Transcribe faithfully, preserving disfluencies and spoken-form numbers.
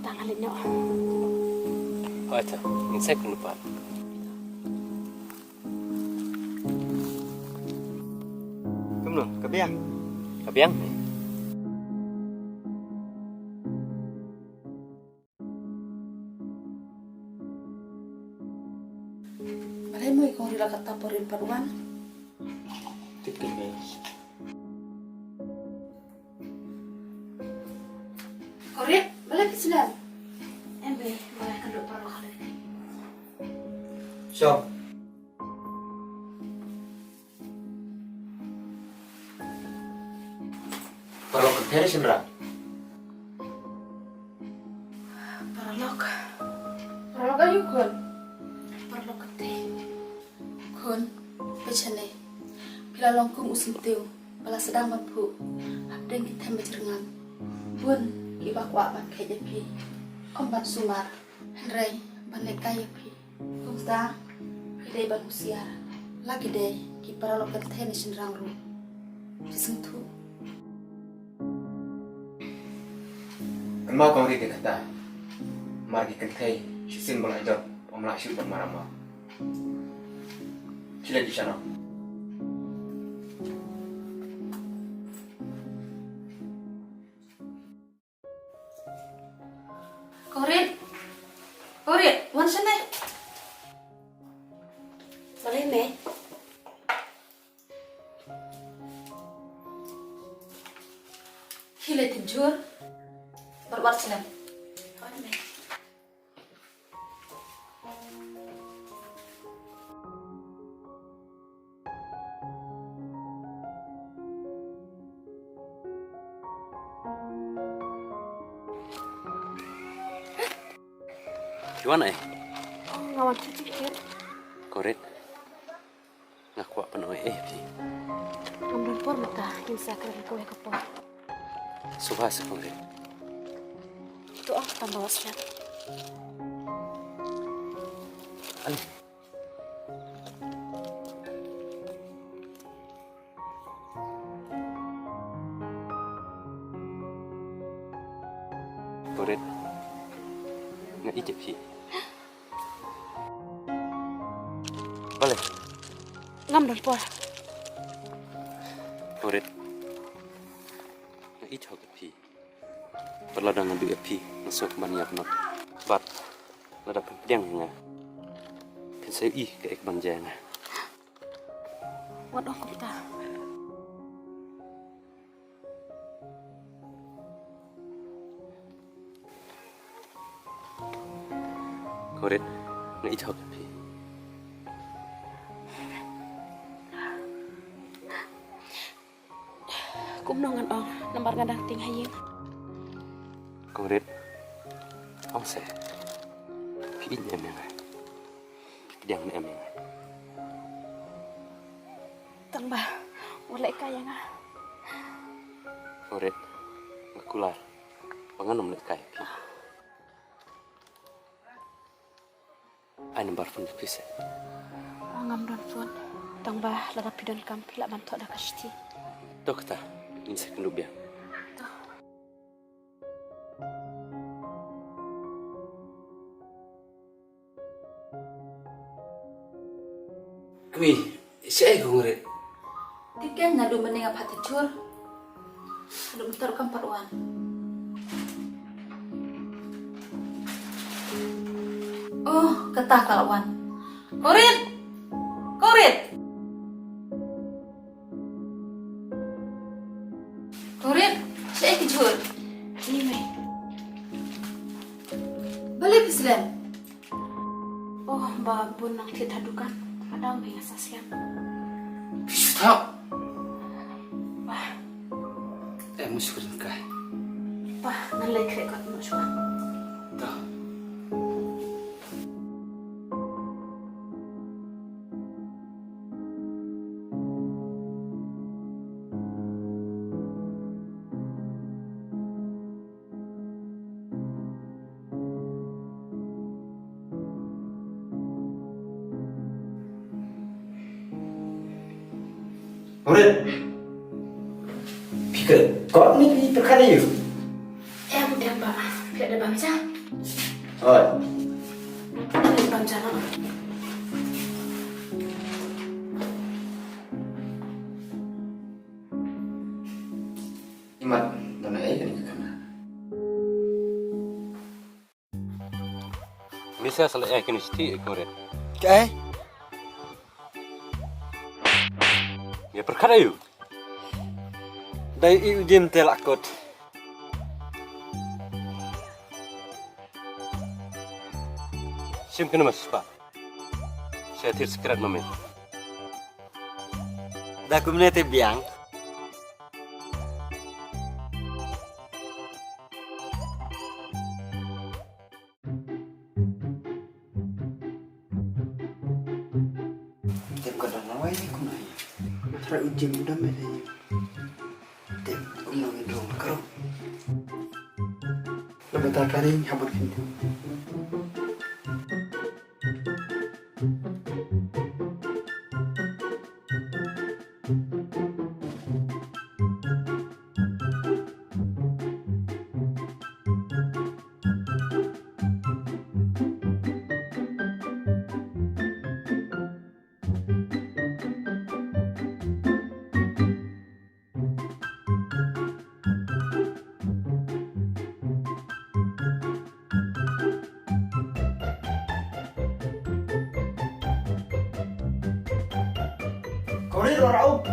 Nga leit noh. Hooid, ngin sa ïakynduh pat. Kumno, ka biang? Ka biang. Balei mo i Kong Rit la katta por im pat wan? Tip ka biang. Kong Rit, balei phi slem? Em, eh, balei ka duk paralok kali? Sure. Paralok kynthei ne shynrang? Paralok. Paralok aïu khun? Paralok kynthei. Khun, peit shane. Phi la long kum u syntiew ba la sdang ban phuh hapdeng ki them bajyrngam. Bun kiba kwah ban kheit ïa phi, ym ban sumar, hynrei ban lehkai ïa phi. Kumta phi dei ban husiar, la ki dei ki paralok kynthei ne shynrang ruh. Phi sngewthuh? Kynmaw Kong Rit ïa kata. Mar ki kynthei shisien ba la jot, ym lah shuh ban marmar. Khie leit sha noh. Kong Rit. Kong Rit, wan shane. Balei mei? Khie leit tynjur. Bad wat slem. Wan mei. Phi wan ei? Oh, nga wan sha shisha. Kong Rit. Nga kwah ban ong ei ïa phi. Ngam don por mynta, ngin sa kren kawei ka por. Sngewbha seh Kong Rit. To ong tang ba wat slem. Ale. Kong Rit, nga ïeit ïa phi. Balei? Ngam don por. Kong Rit, nga ïeit hok ïa phi. Bad lada nga duh ïa phi, nga sngewkmen ïa phi. Bad lada phin pdiang ïa nga, phin sa ïohi kaei kaban jia ïa nga. Wat ong kumta. Kong Rit, nga ïeit hok ïa phi. Kumno ngan ong, namar nga dang tieng ha ïing. Kong Rit, ong seh. Phi ïeit ne em ïa nga? Phi pdiang ne em ïa nga? Tang ba wat lehkai ïa nga. Kong Rit, nga kular ba ngan ym lehkai ïa phi. Ai number phone jong phi seh. Ngam don phone. Tang ba lada phi donkam phi lah ban thoh da ka shithi. To kata, ngin sa kynduh biang. To. Kmie, shaei Kong Rit? Te kein naduh mynne nga phah tynjur haduh mynta ruh kam pat wan. Oh, kata ka la wan. Kong Rit! Kong Rit! Kong Rit, shaei ka jhur? Ni mei. Balei phi slem? Oh, ba bun nang thied ha dukan. Nga dang mei nga sa slem. Phi shu thaw. Ba. Em, shu kren kai. Ba, ngan leit khreh kot noh shuwa. To. Kong Rit. Phi kren kot ne phi pyrkhat ïa u? Em, em, ba. Phi da bam sa? Oi. Imat, dona eh kani ka khana. Misa sala eh kani sti eh kore. Kaei? Ya perkara yu. Dai i ujin te lakot. Sim kena mas pa. Saya tir sekret mami. Da kumne te biang. Tep ka dang lawai ni kumai. Trai ujim udah meh ni. Tep umno ni dong karo. Lebih tak karing habat kini. Kori rau.